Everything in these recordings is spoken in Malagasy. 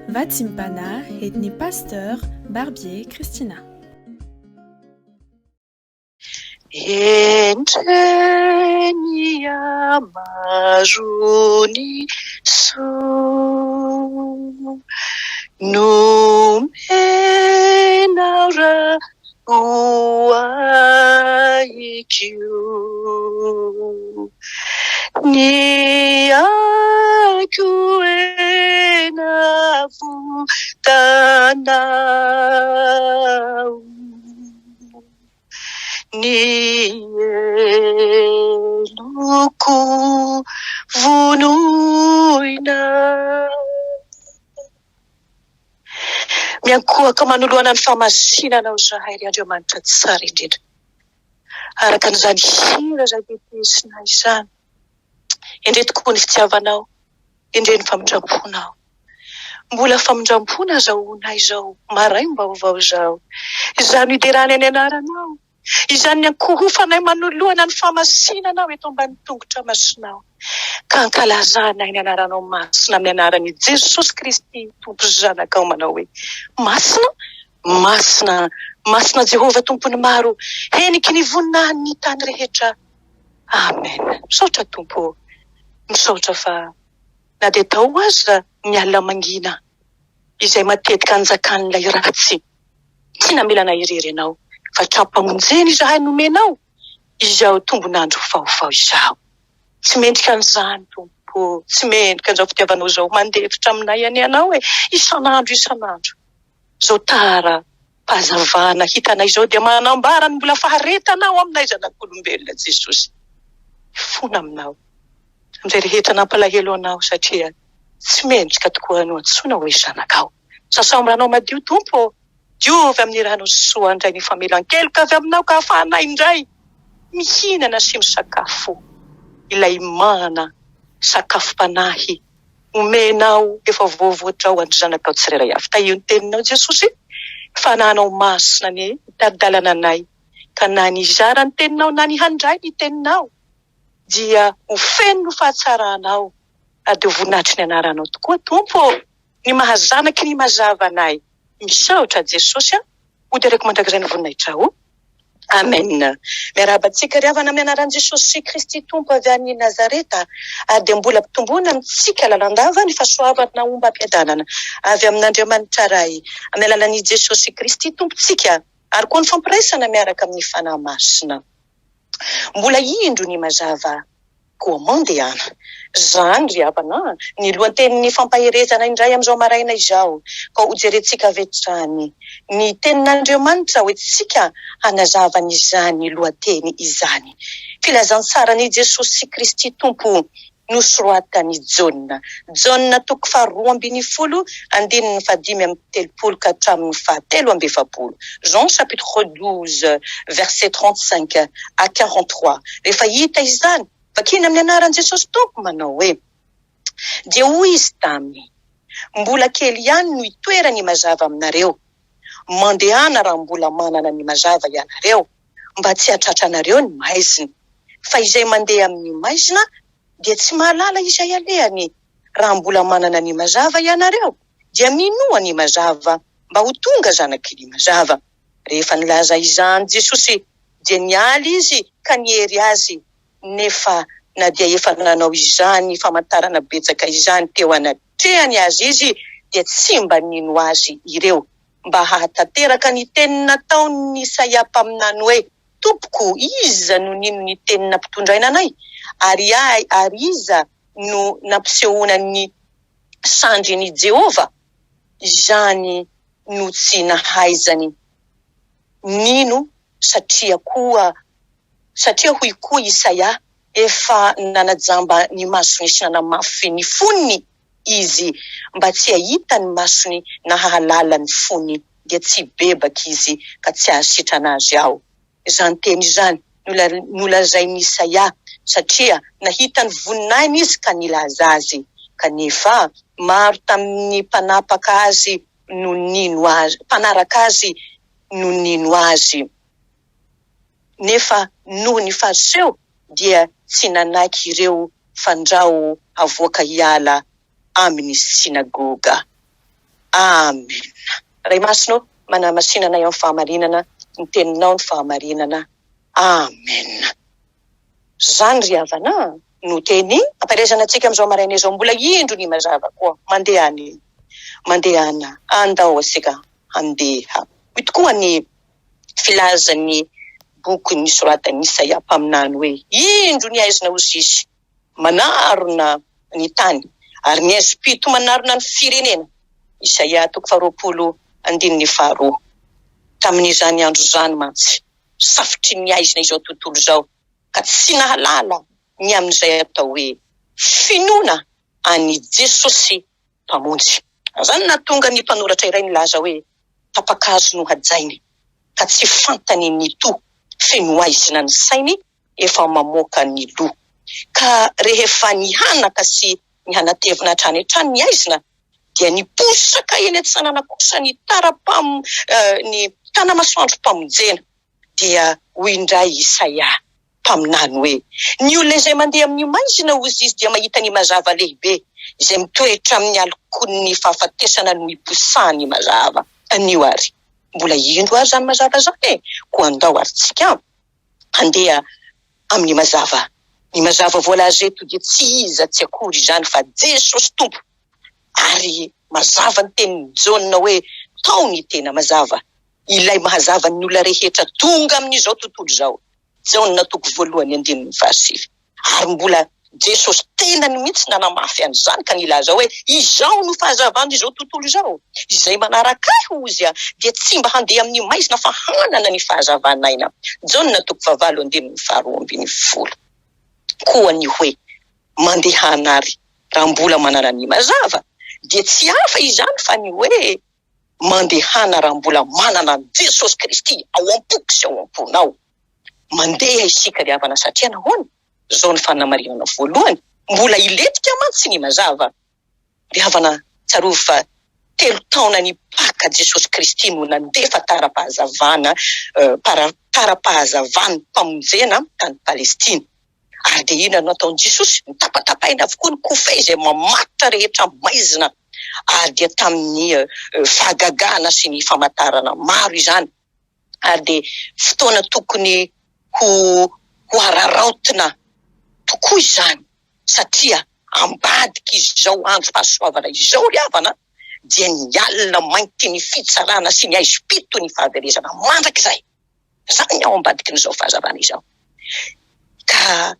Vatsimpana et Pasteur Barbier Christina. Endrey ny hamaroan'ny soa nomenao raha ho ahiko. Ny aiko ena votanao. Ny heloko vonoina. Miankohoka manoloana ny fahamasinanao izahay, ry Andriamanitra tsara indrindra. Araka an'izany hira izay tetezina izany, endrey tokoa ny fitiavanao, endrey ny famindram-ponao. Mbola famindram-pona azahoanay izao maraim-baovao izao. Izany no hiderana ny anaranao. Izany ny ankohofanay manoloana ny fahamasinanao eto ambany tongotra masinao. Ka ankalazanay ny anaranao masina amin'ny anaran'i Jesosy Kristy Tompo Zanakao manao hoe, Masina, masina, masina Jehovah Tompon'ny maro, heniky ny voninahiny ny tany rehetra. Amen. Misaotra Tompo ô. Misaotra fa na dia tao aza ny alina mangina izay matetika anjakan'ilay ratsy, tsy namelanay irery Ianao, fa tram-pamonjena izahay nomenao izao tombon'andro vaovao izao. Tsy mendrika an'izany Tompo ô, tsy mendrika an'izao fitiavanao izao, mandefitra aminay anie Ianao e, isan'andro isan'andro. Izao tara pahazavana hitanay izao dia manambara ny mbola faharetanao aminay zanak'olombelona Jesosy. Mifona aminao. Amin'izay rehetra nampalahelo anao satria tsy mendrika tokoa no antsoina hoe zanakao. Sasao amin'ny ranao madio Tompo ô! Diovy amin'ny ranao soa indray ny famelan-keloka avy aminao ka ahafahanay indray mihinana sy misakafo ilay mana sakafom-panahy omenao efa voavoatra ho an'ny zanakao tsirairay avy. Tahio ny teninao Jesosy, Fanahinao Masina anie hitari-dalana anay ka na ny hizara ny teninao na ny handray ny teninao dia ho feno ny fahatsaranao ary dia ho voninahitry ny anaranao tokoa Tompo ô, ny maha zanaky ny mazava anay. Misaotra Jesosy a, ho deraiko mandrakizay ny voninahitrao. Amen. Miarahaba antsika ry havana amin'ny anaran'i Jesosy Kristy Tompo avy any Nazareta ary dia mbola ampitomboina amintsika lalandava ny fahasoavana ombam-piadanana avy amin'Andriamanitra Ray amin'ny alalan'i Jesosy Kristy Tompontsika ary koa ny fampiraisana miaraka amin'ny Fanahy Masina. Mbola indro ny mazava koa mandehana. Izany ry havana a! Ny lohatenin'ny fampaherezana indray amin'izao maraina izao, ka hojerentsika avy hatrany ny Tenin'Andriamanitra hoentintsika hanazava an'izany lohateny izany. Filazantsaran'i Jesosy Kristy Tompo nosoratan'i Jaona. Jaona toko faharoa ambinifolo, andininy fahadimy amby telopolo ka hatramin'ny fahatelo amby efapolo. Jean chapitre 12, verset 35 à 43. Rehefa hita izany, vakina amin'ny anaran'i Jesosy Tompo manao hoe, Dia hoy Izy taminy, Mbola kely ihany no itoeran'ny mazava aminareo. Mandehana raha mbola manana ny mazava ianareo, mba tsy hahatratra anareo ny maizina. Fa izay mandeha amin'ny maizina dia tsy mahalala izay alehany. Raha mbola manana ny mazava ianareo, dia minoa ny mazava, mba ho tonga zanaky ny mazava. Rehefa nilaza izany Jesosy, dia niala izy ka niery azy, nefa na dia efa nanao izany famantarana betsaka izany teo anatrehany aza izy, dia tsy mba nino azy ireo, mba hahatanteraka ny teny nataon'i Isaia mpaminany hoe, Tompoko, iza no nino ny teny nampitondraina anay? Ary ary iza no nampisehoana ny sandrin'i Jehovah? Izany no tsy nahaizany nino, satria koa satria hoy koa Isaia, Efa nanajamba ny masony sy nanamafy ny fony izy, mba tsy hahita ny masony na hahalala ny fony, dia tsy hibebaka izy ka tsy hahasitrana azy aho. Izany teny izany no nolazain'i Isaia, satria nahita ny voninahiny izy ka nilaza azy. Kanefa maro tamin'ny mpanapaka azy no nino azy, mpanaraka azy no nino azy. Nefa noho ny Fariseo dia tsy nanaiky ireo fandrao havoaka hiala amin'ny synagoga. Amen. Ray Masina ô, manamasina anay amin'ny fahamarinana, ny teninao ny fahamarinana. Amen. Izany ry havana no teny ampaherezana antsika amin'izao maraina izao. Mbola indro ny mazava koa. Mandehana e. Mandehana. Andao isika handeha. Hoy tokoa ny filazan'ny boky nosoratan'i Isaia mpaminany hoe, Indro ny haizina ho sisy manarona ny tany, ary ny haizim-pito manarona ny firenena. Isaia toko faharoapolo andininy faharoa. Tamin'izany andro izany mantsy, safotry ny haizina izao tontolo izao, ka tsy nahalala ny amin'izay atao hoe finoana an'i Jesosy Mpamonjy. Izany no nahatonga ny mpanoratra iray nilaza hoe, Tapa-kazo no hajainy, ka tsy fantany ny to, feno haizina ny sainy, efa mamoaka ny loha. Ka rehefa nihanaka sy nihanatevina hatrany hatrany ny haizina, dia niposaka eny an-tsanana kosa ny tara-pam, ny tana-masoandrom-pamonjena. Dia hoy indray Isaia mpaminany hoe, Ny olona izay mandeha amin'ny maizina, hozy izy, dia mahita ny mazava lehibe, izay mitoetra amin'ny alokon'ny fahafatesana no iposahan'ny mazava. Anio àry, mbola indro àry izany mazava izany e! Koa andao àry tsika handeha amin'ny mazava. Ny mazava voalaza eto dia tsy iza tsy akory izany fa Jesosy Tompo. Ary mazava ny tenin'i Jaona hoe, Tao ny tena mazava, ilay mahazava ny olona rehetra tonga amin'izao tontolo izao. Jaona toko voalohany andininy fahasivy. Ary mbola Jesosy tenany mihitsy nanamafy an'izany ka nilaza hoe, Izaho no fahazavan'izao tontolo izao. Izay manaraka Ahy, hoy Izy, dia tsy mba handeha amin'ny maizina fa hanana ny fahazavan'aina. Jaona toko fahavalo andininy faharoambinifolo. Koa ny hoe, Mandehana àry raha mbola manana ny mazava dia tsy hafa izany fa ny hoe, Mandehana raha mbola manana an'i Jesosy Kristy ao am-poko sy ao am-ponao. Mandeha isika ry havana satria nahoana? Izao ny fanamarinana voalohany, mbola hilentika mantsy ny mazava. Ry havana, tsarovy fa telo taona nipaka Jesosy Kristy no nandefa tara-pahazavana, tara-pahazavan'ny-mpamonjena tany Palestina. Ary dia inona no nataon'i Jesosy? Notapatapaina avokoa ny kofehy izay mamatotra rehetra maizina, ary dia tamin'ny fahagagana sy ny famantarana maro izany. Ary dia fotoana tokony ho ho araraotina tokoa izany, satria ambadik'izao androm-pahasoavana izao ry havana, dia ny alina mainty ny fitsarana sy ny haizim-pito ny fahaverezana mandrakizay. Izany ny ao ambadikin'izao fahazavana izao. Ka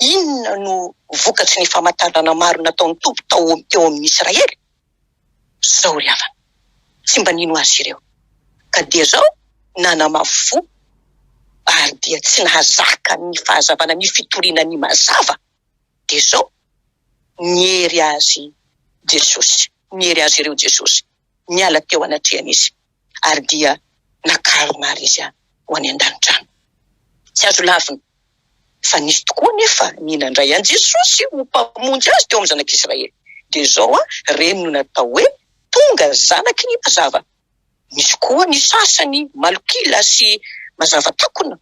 inona no vokatry ny famantarana maro nataon'ny Tompo tao teo amin'ny Israely? Izao ry havana, tsy mba nino azy ireo. Ka dia izao, nanamafy fo ary dia tsy nahazaka ny fahazavana, ny fitoriana ny mazava. Dia izao, niery azy Jesosy, niery azy ireo Jesosy, niala teo anatrehany Izy. ary dia nakarina ary izy ho any an-danitra any. Tsy azo lavina fa nisy tokoa anefa ny nandray an'i Jesosy ho Mpamonjy azy teo amin'ny zanak'Israely. Dia izao, ireny no natao hoe tonga zanaky ny mazava. Nisy koa ny sasany malok'ila sy mazava takona,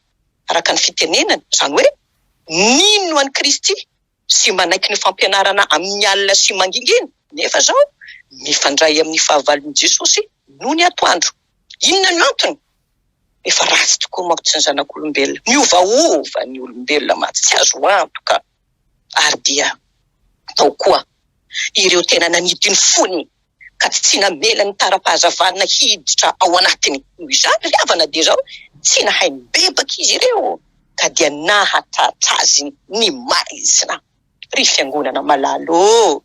araka ny fitenenana, izany hoe nino an'i Kristy sy manaiky ny fampianarana amin'ny alina sy mangingina, nefa izao mifandray amin'ny fahavalon'i Jesosy nony atoandro. Inona no antony? Efa ratsy tokoa manko tsy ny zanak'olombelona. Miovaova ny olombelona mantsy, tsy azo antoka. Ary dia tao koa ireo tena nanidy ny fony ka tsy namela ny tara-pahazavana hiditra ao anatiny. Noho izany, ry havana, dia izao, tsy nahay nibebaka izy ireo, ka dia nahatratra azy ny maizina. Ry Fiangonana malala ô!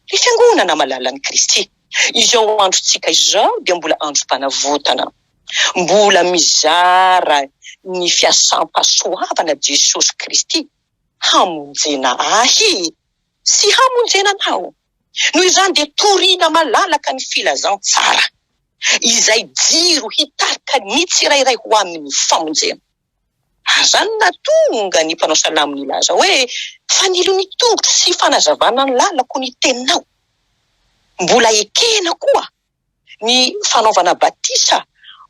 Ry Fiangonana malalan'i Kristy! Izao androntsika izao dia mbola androm-panavotana. Mbola mizara ny fiasam-pahasoavana Jesosy Kristy hamonjena ahy sy hamonjena anao. Noho izany dia torina malalaka ny filazantsara, izay jiro hitarika ny tsirairay ho amin'ny famonjena. Ary izany no nahatonga ny mpanao salamo nilaza hoe, Fanilo ny tongotro sy fanazavana ny lalako ny teninao. Mbola ekena koa ny fanaovana batisa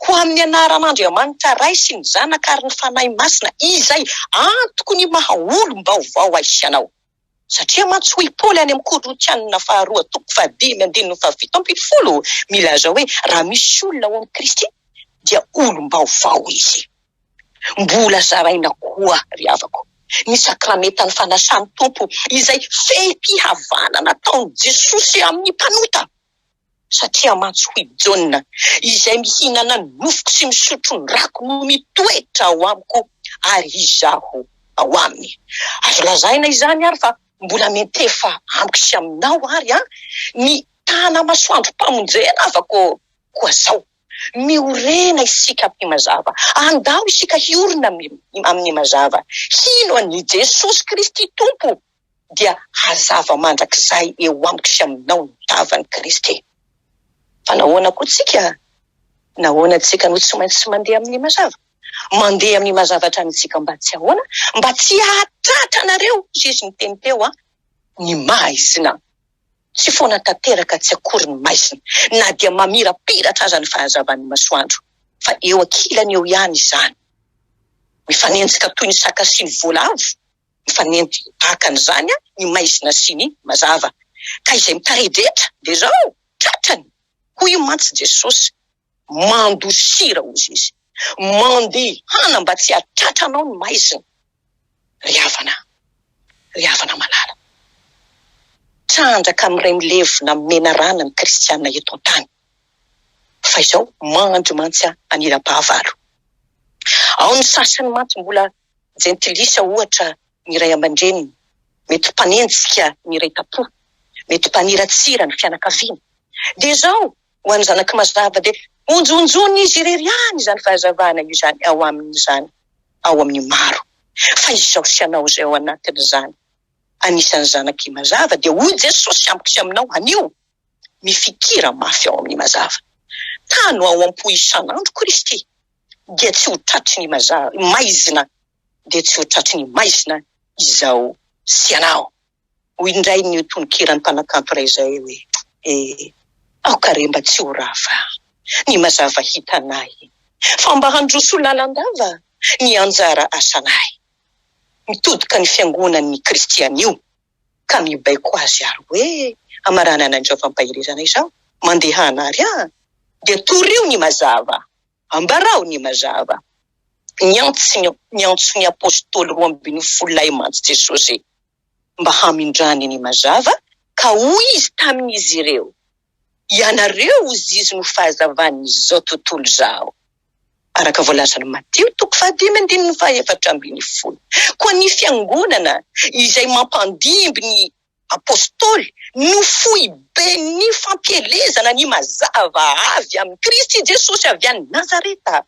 ho amin'ny anaran'Andriamanitra Ray sy ny Zanaka ary ny Fanahy Masina, izay antoky ny maha olom-baovao ahy sy anao. Satria mantsy hoy Paoly any amin'ny Korintianina faharoa toko fahadimy andininy faha-17 milaza hoe raha misy olona ao amin'i Kristy dia olom-baovao izy. Mbola zaraina koa ry havako ny sakramentan'ny fanasan'ny Tompo izay fehim-pihavanana nataon'i Jesosy amin'ny mpanota. Satria mantsy hoy Jaona, izay mihinana ny nofoko sy misotro ny rako no mitoetra ao amiko ary izaho ao aminy. Azo lazaina izany ary fa mbola miantefa amiko sy aminao ary an ny tana-masoandrom-pamonjena havako koa zao. Miorena isika amin'ny mazava. Andao isika hiorina amin'ny mazava. Hino an'i Jesosy Kristy Tompo dia hazava mandrakizay eo amiko sy aminao ny tavan'i Kristy. Fa nahoana koa tsika? Nahoana tsika no tsy maintsy mandeha amin'ny mazava? Mandeha amin'ny mazava hatrany isika mba tsy ahoana? Mba tsy hahatratra anareo, hoy Izy niteny teo, ny maizina. Tsy foana tanteraka tsy akory ny maizina, na dia mamirapiratra aza ny fahazavan'ny masoandro, fa eo ankilany eo ihany izany. Mifanenjika toy ny saka sy ny voalavo Mifanenty tahaka an'izany ny maizina sy ny mazava. Ka izay mitaredretra dia izao, tratrany! Hoy mantsy Jesosy, Mandosira, hozy Izy. Mandehana mba tsy hahatratra anao ny maizina. Ry havana, ry havana malala, trandraka amin'iray milevina amin'ny menarana ny kristiana eto an-tany. Fa izao, mandry mantsy an'ila-pahavalo. Ao ny sasany mantsy mbola Jentilisa ohatra ny ray aman-dreniny, mety mpanenjika ny iray tam-po, mety mpaniratsira ny fianakaviana. Dia izao, ho an'ny zanak'i Mazava dia honjonjon'izy irery ihany izany fahazavana io izany ao aminy izany, ao amin'ny maro. Fa izao sy ianao izay ao anatin'izany, anisan'ny zanak'i Mazava, dia hoy Jesosy amiko sy aminao anio, mifikira mafy ao amin'ny mazava. Tano ao am-po isan'andro Kristy. dia tsy ho tratry ny mazava, maizina dia tsy ho tratry ny maizina izao sy ianao. Hoy indray ny tononkiran'ny mpanakanto iray izay hoe, E, aoka re mba tsy ho rava ny mazava hitanay, fa mba handroso lalandava ny anjara asanay. Mitodika ny fiangonan'ny Kristy anio ka mibaiko azy ary hoe, Hamaranana izao fampaherezana izao, mandehana ary an! Dia torio ny mazava! Ambarao ny mazava. Niantso niantso ny Apostoly 12 lahy mantsy Jesosy mba hamindrany ny mazava, ka hoy Izy tamin'izy ireo, Ianareo hozy Izy no fahazavan'izao tontolo izao. Araka voalazan'i Matio toko fahadimy andininy faha-14. Koa ny Fiangonana izay mampandimby ny Apostoly no foiben'ny fampielezana ny mazava avy amin'i Kristy Jesosy avy any Nazareta.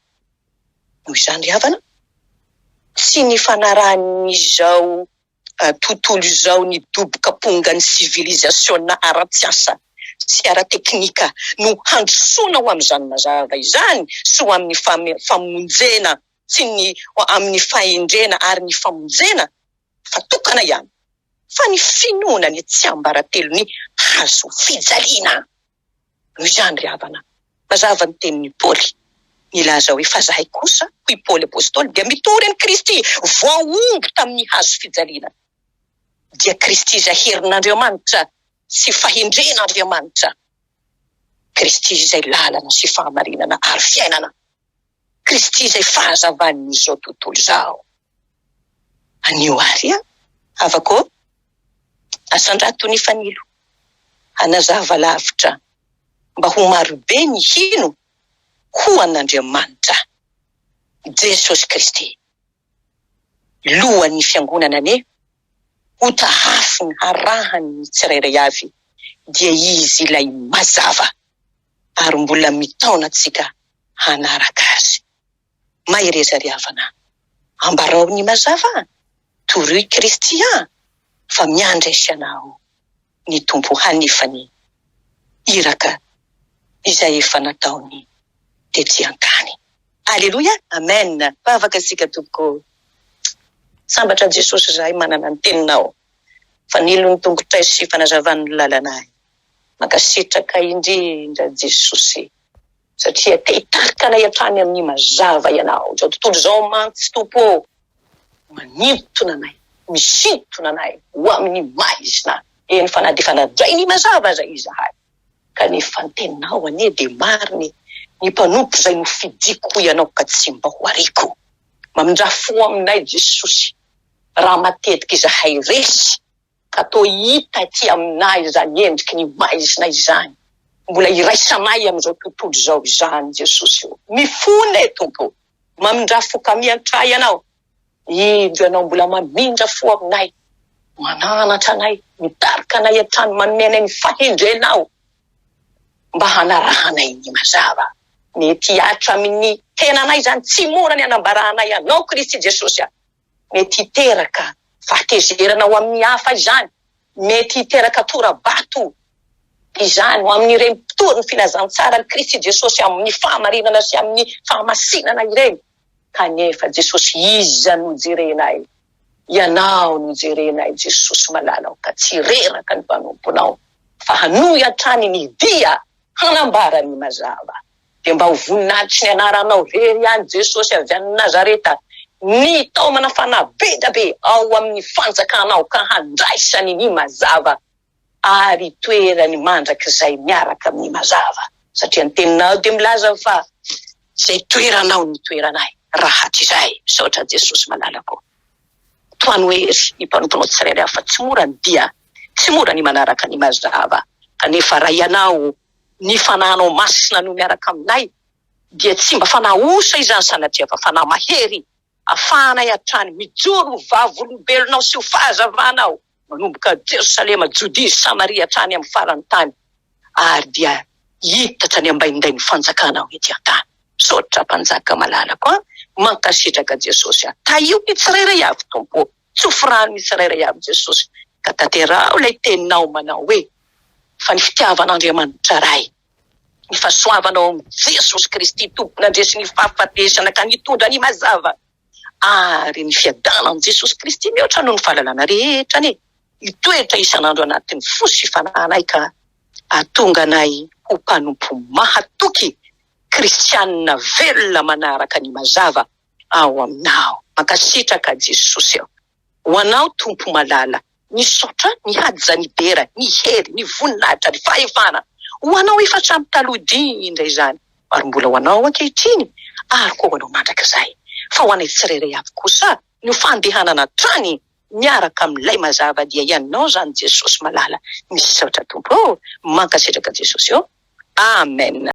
Noho izany ry havana, tsy ny fanarahan'izao tontolo izao ny doboka-pongan'ny sivilizasiona ara-tsiansa sy ara-teknika no handrosoana ho amin'izany mazava izany sy ho amin'ny famonjena sy ny amin'ny fahendrena ary ny famonjena fa tokana ihany fa ny finoana ny tsiambaratelon'ny hazo fijaliana. Noho izany ry havana, mazava ny tenin'i Paoly nilaza hoe fa zahay kosa, hoy Paoly Apostoly, dia mitory an'i Kristy voahombo tamin'ny hazo fijaliana, dia Kristy izay herin'Andriamanitra sy fahendren'Andriamanitra, Kristy izay lalana sy fahamarinana ary fiainana. Kristy izay fahazavan'izao tontolo izao. Anio àry, havako ô, asandrato ny fanilo, hanazava lavitra mba ho marobe ny hino ho an'Andriamanitra. Jesosy Kristy, Lohan'ny Fiangonana anie, ho tahafiny harahan'ny tsirairay avy, dia Izy ilay mazava ary mbola mitaona antsika hanaraka Azy. Mahereza ry havana, ambarao ny mazava, torio i Kristy an, fa miandraisy anao ny Tompo hanefa ny iraka izay efa nataony tety an-tany. Aleloia! Amen! Vavaka isika tompoko. Sambatra Jesosy izahay manana ny teninao. Fanilo ny tongotray sy fanazavan'ny lalanay. Mankasitraka indrindra Jesosy satria te hitarika anay hatrany amin'ny mazava Ianao. Izao tontolo izao mantsy Tompo ô manintona anay. Misintona anay ho amin'ny maizina, eny fa na dia efa nandray ny mazava aza izahay. Kanefa ny teninao anie dia marina e, ny mpanompo izay nofidiko hoy ianao ka tsy mba ho ariako. Mamindrà fo aminay Jesosy raha matetika izahay resy ka toa hita aty aminay izany endriky ny maizina izany. Mbola iraisanay amin'izao tontolo izao izany Jesosy o. Mifona e Tompo o. Mamindrà fo ka miantrà ianao. Indro ianao mbola mamindra fo aminay, mananatra anay, mitarika anay hatrany, manome anay ny fahendrenao mba hanarahanay ny mazava. Mety hihatra amin'ny tenanay izany, tsy mora ny hanambaranay Anao Kristy Jesosy a. Mety hiteraka fahatezerana ho amin'ny hafa izany, mety hiteraka tora-bato izany ho amin'ireny mpitory ny filazantsaran'i Kristy Jesosy amin'ny fahamarinana sy amin'ny fahamasinana ireny. Kanefa Jesosy iza no jerenay? Ianao no jerenay Jesosy malala o ka tsy reraka ny mpanomponao fa hanohy hatrany ny dia hanambara ny mazava. Dia mba ho voninahitry ny anaranao rery ihany Jesosy avy any Nazareta ny taomana fanahy be da be ao amin'ny fanjakanao ka handraisany ny mazava ary itoerany mandrakizay miaraka amin'ny mazava, satria ny teninao dia milaza fa izay toeranao no toeranay raha hatrizay. Misaotra Jesosy malalako. Tohano hery ny mpanomponao tsirairay avy fa tsy mora ny dia, tsy mora ny manaraka ny mazava, kanefa raha ianao, ny Fanahinao Masina no miaraka aminay dia tsy mba fanahy osa izany sanatria fa fanahy mahery afahanay hatrany mijoro ho vavolombelonao sy ho fahazavanao manomboka Jerosalema, Jodia, Samaria hatrany amin'ny faran'ny tany ary dia hiitatra ny ambaindain'ny fanjakanao ety an-tany. Misaotra Mpanjaka malalako a! Mankasitraka Jesosy a! Tahio ny tsirairay avy Tompo ô! Tsofy rano ny tsirairay avy Jesosy ka tanteraho ilay teninao manao hoe fa ny fitiavan'Andriamanitra Ray, ny fahasoavana ao amin'i Jesosy Kristy Tompo nandresy ny fahafatesana ka nitondra ny mazava ary ny fiadanan'i Jesosy Kristy mihoatra noho ny fahalalana rehetra anie hitoetra isan'andro anatin'ny fo sy fanahinay ka hahatonga anay ho mpanompo mahatoky, kristianina velona manaraka ny mazava ao aminao. Mankasitraka Jesosy ô. Ho anao Tompo malala, ny saotra, ny haja, ny dera, ny hery, ny voninahitra, ny fahefana, ho anao efa hatramin'ny taloha indrindra izany, ary mbola ho anao ankehitriny, ary koa ho anao mandrakizay. Fa ho anay tsirairay avy kosa, ny ho fandehanana hatrany miaraka amin'ilay mazava dia ianao izany Jesosy malala. Misaotra Tompo ô! Mankasitraka Jesosy ô! Amen.